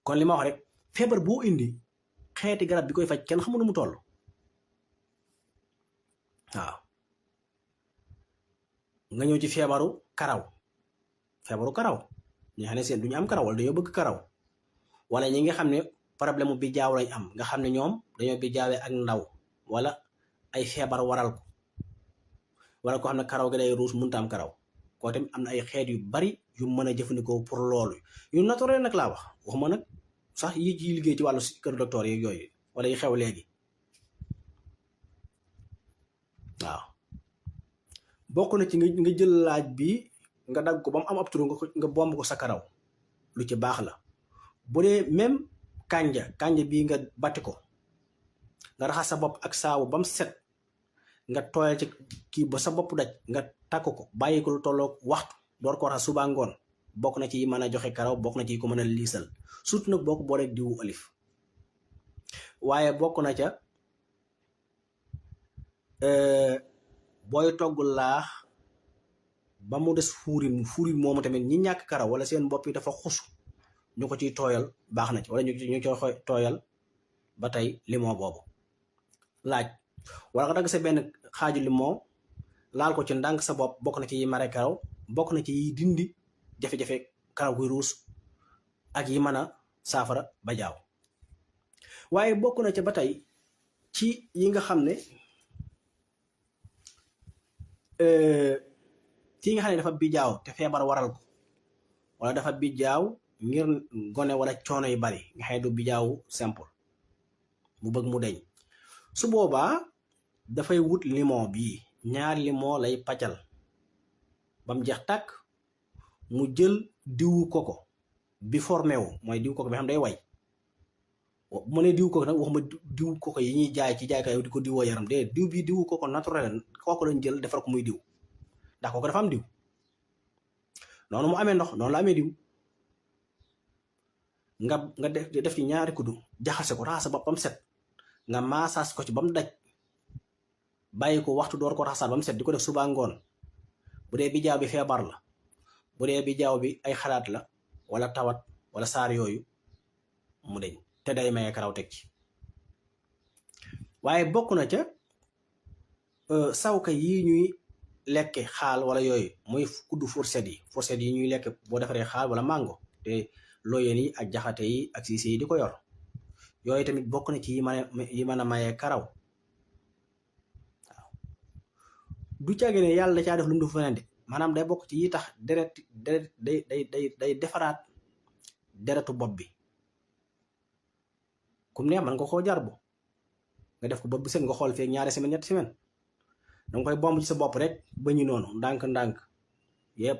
kon li ma wax rek feebar boo indi xeeti garab bi koy faj kenn xamul nu mu toll waaw nga ñëw ci feebaru karaw ñi xam ne seen duñu am karaw wala dañoo bëgg karaw wala ñi nga xam ne problème bi jaaw lañ am nga xam ne ñoom dañoo bi jaawee ak ndaw wala ay feebar waral ko wala ko xam ne karaw gi day ruus mënta am karaw koo tamit am na ay xeet yu bari yu mën a jëfandikoo pour loolu yu naturel nag laa wax waxuma nag sax yi ci liggéey ci wàllu kër docteur yeeg yooyu wala yi xew léegi waaw bokk na ci nga jël laaj bi nga dagg ko ba mu am ab turu nga bomb ko sa karaw lu ci baax la bu dee même kànja bii nga batti ko nga raxas sa bopp ak saabu ba mu set nga tooyal ci kii ba sa bopp daj nga takk ko bàyyi ko lu tolloog waxtu door ko raxas suba ngoon bokk na ci yi mën a joxe karaw bokk na ci ko mën a liisal surtout nag boo ko booleeg diwu alif waaye bokk na ca booy togg laax ba mu des fuurin moomu tamit ñi ñàkk karaw wala seen bopp yi dafa xusu ñu ko ciy tooyal baax na ci wala ñu koy tooyal ba tey limon boobu laaj wala nga dagg sa benn xaaju limon laal ko ci ndànk sa bopp bokk na ci yi mare karaw bokk na ci yi dindi jafe-jafe karaw guy ruus ak yi mën a saafara ba jaaw waaye bokk na ca ba tey ci yi nga xam ne dafa bijaaw te feebar waral ko wala dafa bijaaw ngir gone wala coono yu bari nga xam ne du bijaaw simple mu bëgg mu deñ su boobaa dafay wut limon bii ñaari limon lay paccal ba mu jeex tàkk mu jël diwu koko bi formé wu mooy diwu koko bi xam day way mu ne diwu koko nag waxuma diwu koko yi ñuy jaay ci jaaykaay di ko diwoo yaram de diw bi diwu koko naturel kooku lañ jël defar ko muy diw ndax kooku dafa am diw noonu mu amee ndox noonu la amee diw nga def ci ñaari kuddu jaxase ko raxas boppam set nga maasaas ko ci ba mu daj bàyyi ko waxtu door ko raxasaat ba mu set di ko def suba ngoon bu dee bijaaw bi feebar la bu dee bijaaw bi ay xalaat la wala tawat wala saar yooyu mu deñ te day maye karaw teg ci waaye bokk na ca sawka yi ñuy lekke xaal wala yooyu muy kuddu fourchette yi ñuy lekk boo defaree xaal wala mango te looyeen yi ak jaxate yi ak siise yi di ko yor yooyu tamit bokk na ci yi mën a maye karaw waaw du caagi ne yàlla da caa def lu mu def feneen de maanaam day bokk ci yi tax deret day defaraat deretu bopp bi kum ne man nga koo jar bu nga def ko bopp bi seen nga xool feeg ñaari semaine ñetti semaine danga koy bomb ci sa bopp rek ba ñu noonu ndànk yépp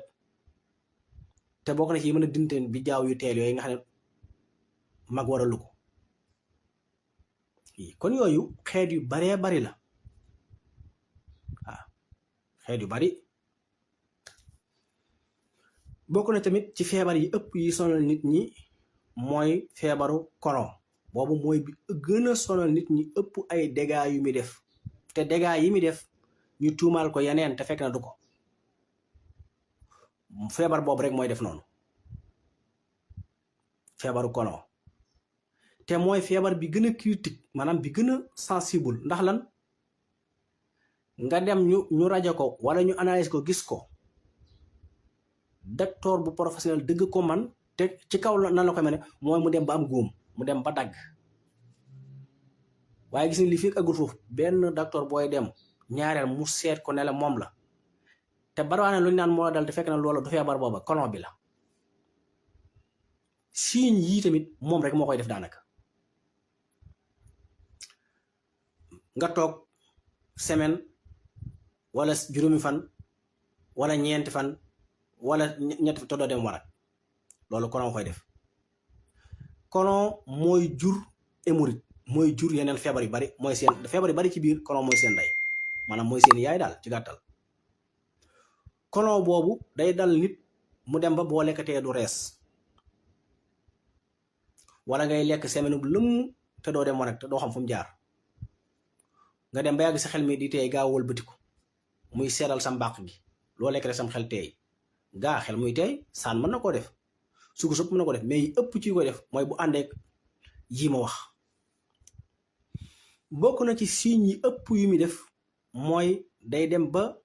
te bokk na ci yi mën a dinteen bi jaaw yu teel yooyu nga xam ne mag waralu ko kon yooyu xeet yu baree bari la waaw xeet yu bari bokk na tamit ci feebar yi ëpp yi sonal nit ñi mooy feebaru colon boobu mooy bi gën a sonal nit ñi ëpp ay dégâts yu muy def te dégâts yi muy def ñu tuumaal ko yeneen te fekk na du ko feebar boobu rek mooy def noonu feebaru colon te mooy feebar bi gën a critique maanaam bi gën a sensible ndax lan nga dem ñu rajo ko wala ñu analyse ko gis ko docteur bu professionnel dëgg ko man te ci kaw nan la koy mel ne mooy mu dem ba am góom mu dem ba dagg waaye gis ni li fekk agul foofu benn docteur booy dem ñaareel mu seet ko ne la moom la te barawaane lu ñu naan moo dal te fekk na loolu du feebar booba colon bi la signe yii tamit moom rek moo koy def daanaka nga toog semaine wala juróomi fan wala ñeenti fan wala ñetti fan te doo dem warat loolu colon koy def colon mooy jur hémorroïde mooy jur yeneen feebar yu bari mooy seen feebar yu bari ci biir colon mooy seen ndey maanaam mooy seen yaay daal ci gàttal colon boobu day dal nit mu dem ba boo lekkatee du rees wala ngay lekk semaine bu lëmm te doo dem warat te doo xam fu mu jaar nga dem ba yàgg sa xel mi di tey gaaw wëlbatiku muy seeral sa mbàq gi loo lekk rek sam xel teey gaa xel muy teey saan mën na koo def sugu sëpp mën na ko def mais yi ëpp ci koy def mooy bu àndeek yi ma wax. bokk na ci signes yi ëpp yu muy def mooy day dem ba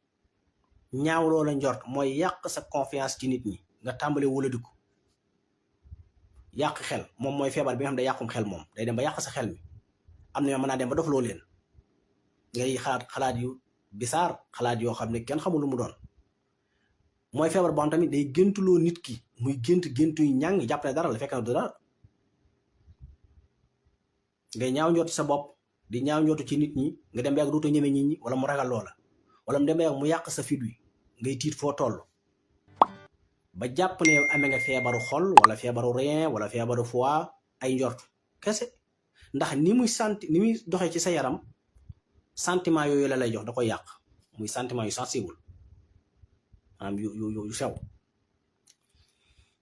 ñaaw loola njort mooy yàq sa confiance ci nit ñi nga tàmbale wóoladiku yàq xel moom mooy feebar bi nga xam ne day yàqum xel moom day dem ba yàq sa xel mi am na mën naa dem ba dof loo leen ngay xalaat yu bisaar xalaat yoo xam ne kenn xamul lu mu doon. mooy feebar boo xam tamit day géntuloo nit ki muy gént yu ñàng jàpp ne dara la fekk na du dara ngay ñaaw njort sa bopp di ñaaw njort ci nit ñi nga dem ba yàgg dootoo ñeme nit ñi wala mu ragal loola wala mu dem ba yàgg mu yàq sa fit wi ngay tiit foo toll ba jàpp ne amee nga feebaru xol wala feebaru rein wala feebaru foie ay njort kese ndax ni muy doxee ci sa yaram sentiment yooyu la lay jox da koy yàq muy sentiment yu sensible maanaam yu sew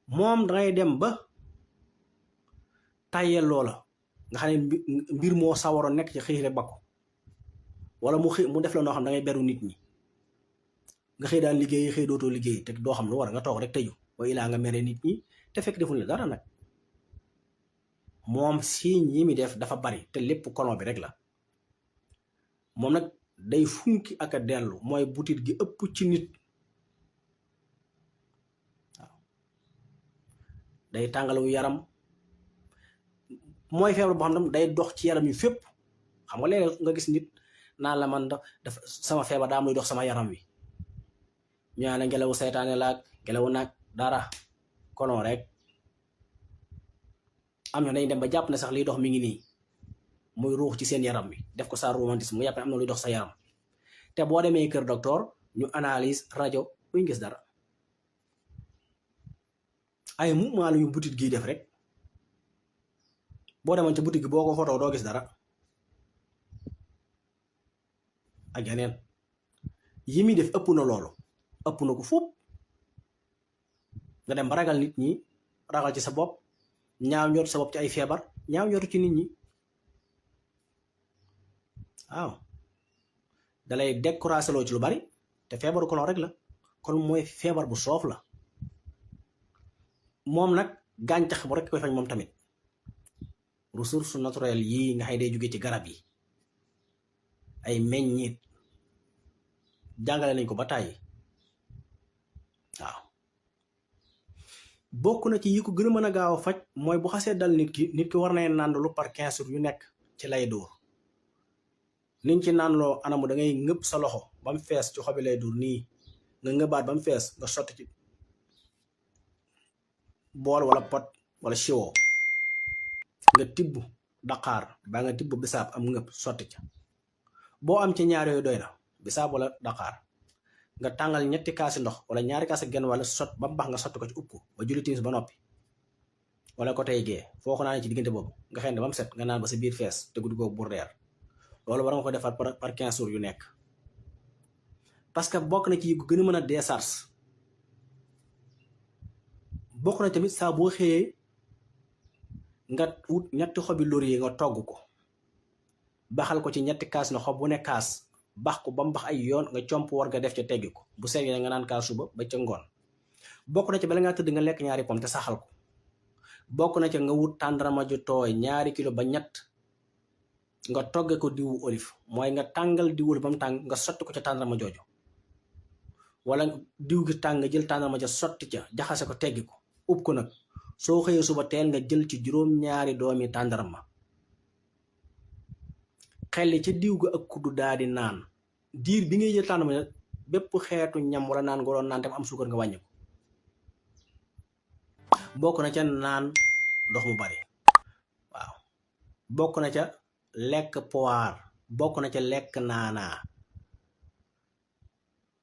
moom dangay dem ba tàyyeel loola nga xam ne mbir moo sawaroon nekk ci xëy rek bakku wala mu def la noo xam da ngay beru nit ñi nga xëy daan liggéey xëy dootoo liggéey te doo xam lu war nga toog rek tëju wa ilaa nga mere nit ñi te fekk defuñ la dara nag. moom signe yi mi def dafa bari te lépp colon bi rek la moom nag day funki ak a dellu mooy butit gi ëpp ci nit waaw day tàngalawu yaram mooy feebar boo xam ne day dox ci yaram yu fépp xam nga léeg nga gis nit naan la man dafa sama feebar daa am luy dox sama yaram wi ñaa ne ngelawu seytaane laag ngelawu nag dara kono rek am na dañ dem ba jàpp ne sax liy dox mi ngi nii muy ruux ci seen yaram wi def ko sa romantisme mu jàpp ne am na luy dox sa yaram te boo demee kër docteur ñu analyse rajo buñ gis dara ay mouvement la yu butit gi def rek boo demoon ca butit gi boo ko photo doo gis dara ak yeneen yi muy def ëpp na loolu ëpp na ko foofu nga dem ba ragal nit ñi ragal ci sa bopp ñaaw njort sa bopp ci ay feebar ñaaw njort ci nit ñi waaw dalay découragé loo ci lu bari te feebaru colon rek la kon mooy feebar bu soof la moom nag gàncax bu rek koy fañ moom tamit ressource naturelle yii nga xay day jóge ci garab yi ay meññit jàngale nañ ko ba tàyyi waaw bokk na ci yi ko gën a mën a gaaw a faj mooy bu xasee dal nit ki war na naan lu par 15 jours yu nekk ci lay dóor niñ ci naan loo anamu da ngay ngëb sa loxo ba mu fees ci xobi lay dóor nii nga ngëbaat ba mu fees nga sotti ci bool wala pot wala siwo nga tibb daqaar baa nga tibb bisaab am ngëb sotti ca boo am ci ñaar yooyu doy na bisaab wala daqaar nga tàngal ñetti kaasi ndox wala ñaari kaasi genn wala sot ba mu baax nga sotti ko ci upp ko ba julli timis ba noppi wala ko tey gee foo ko naanee ci diggante boobu nga xëy ne ba mu set nga naan ba sa biir fees te guddi googu bu reer loolu war nga ko defar par 15 jours yu nekk parce que bokk na ci yi gën a mën a décharge bokk na tamit saa boo xëyee nga wut ñetti xobi laurier nga togg ko baxal ko ci ñetti kaas na xob bu ne kaas bax ko ba mu bax ay yoon nga comp war nga def ca teggi ko bu seetee nga naan kaas suba ba ca ngoon bokk na ci bala ngaa tëdd nga lekk ñaari pom te saxal ko bokk na ci nga wut tàndarama ju tooy 2 kilo ba ñett nga togge ko diwu olive mooy nga tàngal diwu olive ba mu tàng nga sotti ko ca tàndarama jooju wala diw gi tàng nga jël tàndarama ja sotti ca jaxase ko teggi ko ub ko nag soo xëyee suba teel nga jël ci 2 doomi tàndarama xelli ca diw ga ak kuddu daa di naan diir bi ngay jël tàndarama bépp xeetu ñam wala naan nga doon naan te am suukar nga wàññi ko bokk na ca naan ndox mu bari waaw bokk na ca lekk poire bokk na ca lekk naanaa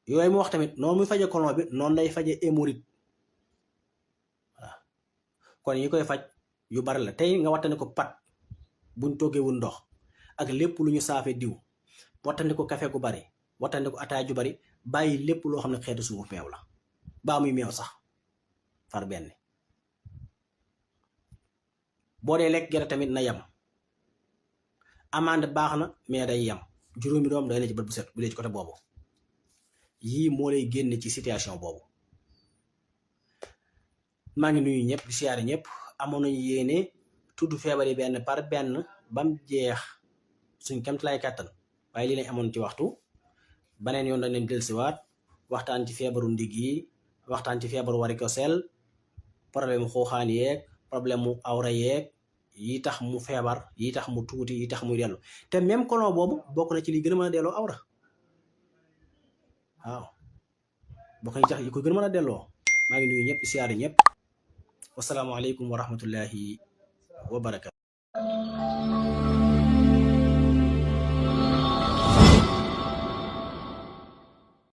yooyu mu wax tamit noonu muy faje colon bi noonu lay faje hémorroïde waaw kon yi koy faj yu bari la tey nga wattandi ko pat buñ toggewul ndox ak lépp lu ñu saafe diw wattandi ko café gu bari wattandi ko ataay ju bari bàyyi lépp loo xam ne xeetu suuf meew la baa muy meew sax far benn boo dee lekk gerte tamit na yem amande baax na mais day yem 5 doom day la ci bët bu set bu dee ci côté boobu yii moo lay génne ci situation boobu. maa ngi nuyu ñëpp di siyaare ñëpp. amoon nañu yéene tudd feebar yi benn par benn bam jeex suñ kemtalaay kàttan waaye lii lañ amoon ci waxtu. baneen yoon dañ leen dellusiwaat waxtaan ci feebaru ndig yi, waxtaan ci feebaru varicocèle, problème xuuxaan yeeg, problème mu awra yeeg, yi tax mu feebar, yi tax mu tuuti, yi tax muy dellu. te même colon boobu bokk na ci li gën a mën a delloo awra. waaw bokk na ci tax yi ko gën a mën a delloo. maa ngi nuyu ñëpp siyaare ñëpp. wasalaamaaleykum wa rahmatullahi wa barakatu.